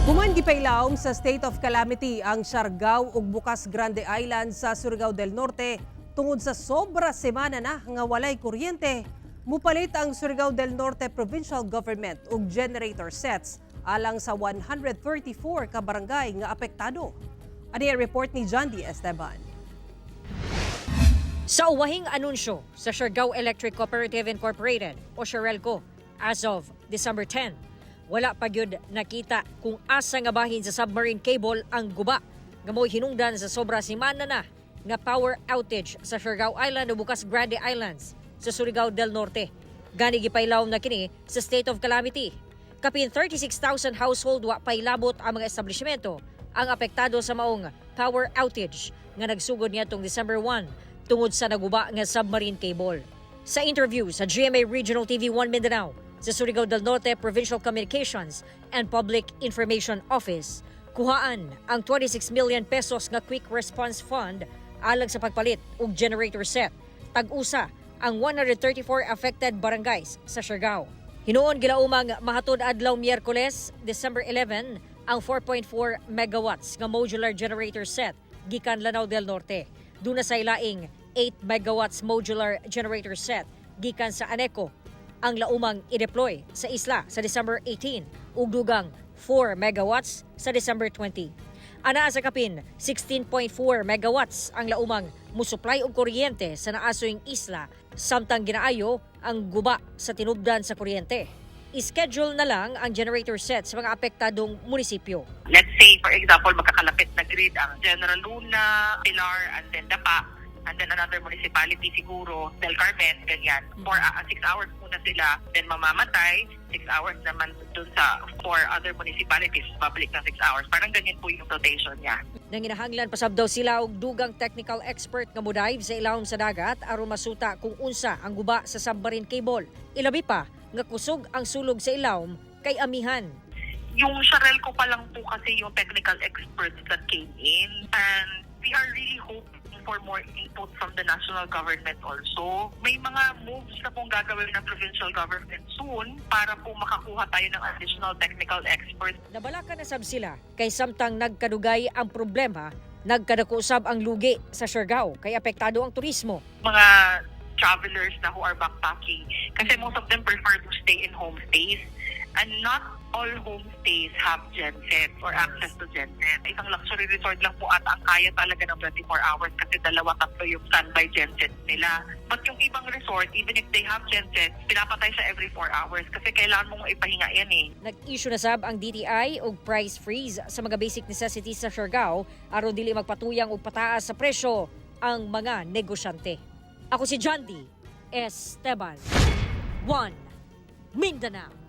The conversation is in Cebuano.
Human gipailawom sa state of calamity ang Siargao ug Bucas Grande Island sa Surigao del Norte tungod sa sobra semana na nga walay kuryente. Mupalit ang Surigao del Norte Provincial Government og generator sets alang sa 134 ka barangay nga apektado. Ani ang report ni John D. Esteban. Sa uwahing anunsyo sa Siargao Electric Cooperative Incorporated o Surelco as of December 10, wala pa gyud nakita kung asa nga bahin sa submarine cable ang guba nga mo'y hinungdan sa sobra semana na nga power outage sa Siargao Island o Bucas Grande Islands sa Surigao del Norte. Gani gipailawom na kini sa state of calamity. Kapin 36,000 household, wa pailabot ang mga establishmento, ang apektado sa maong power outage nga nagsugod niadtong December 1 tungod sa naguba nga submarine cable. Sa interview sa GMA Regional TV 1 Mindanao, sa Surigao del Norte Provincial Communications and Public Information Office, kuhaan ang 26 million pesos nga Quick Response Fund alang sa pagpalit og generator set. Tag-usa ang 134 affected barangays sa Siargao. Hinuon gilaumang mahatod adlaw Miyerkules, December 11, ang 4.4 megawatts nga modular generator set gikan Lanao del Norte. Duna say laing 8 megawatts modular generator set gikan sa ANECO ang laumang i-deploy sa isla sa December 18 ug dugang 4 megawatts sa December 20. Anaa sa kapin 16.4 megawatts ang laumang musuplay og kuryente sa naasoyng isla samtang ginaayo ang guba sa tinubdan sa kuryente. I-schedule na lang ang generator set sa mga apektadong munisipyo. Let's say, for example, magkakalapit na grid ang General Luna, Pilar, and then Dapa, and then another municipality siguro, Del Carmen, ganyan. For 6 hours muna sila, then mamamatay, 6 hours naman dun sa four other municipalities, public na 6 hours. Parang ganyan po yung rotation niya. Nanginahanglan pasab daw sila og dugang technical expert nga mo-dive sa ilawom sa dagat aron masuta kung unsa ang guba sa submarine cable. Ilabi pa nga kusog ang sulog sa ilawom kay amihan. Yung Surelco pa lang po kasi yung technical experts that came in. And we are really hoping for more input from the national government also. May mga moves na pong gagawin ng provincial government soon para po makakuha tayo ng additional technical experts. Nabalaka na sab sila kay samtang nagkadugay ang problema, nagkadako usab ang lugi sa Siargao kay apektado ang turismo. Mga travelers na who are backpacking, kasi most of them prefer to stay in homestays and not all homestays have gensets or access to gensets. Isang luxury resort lang po at ang kaya talaga ng 24 hours kasi dalawa, tatlo yung standby gensets nila. But yung ibang resort, even if they have gensets, pinapatay siya every 4 hours kasi kailangan mong ipahinga yan eh. Nag-issue na sab ang DTI og price freeze sa mga basic necessities sa Siargao aron dili magpatuyang og pataas sa presyo ang mga negosyante. Ako si John D. Esteban. 1 Mindanao.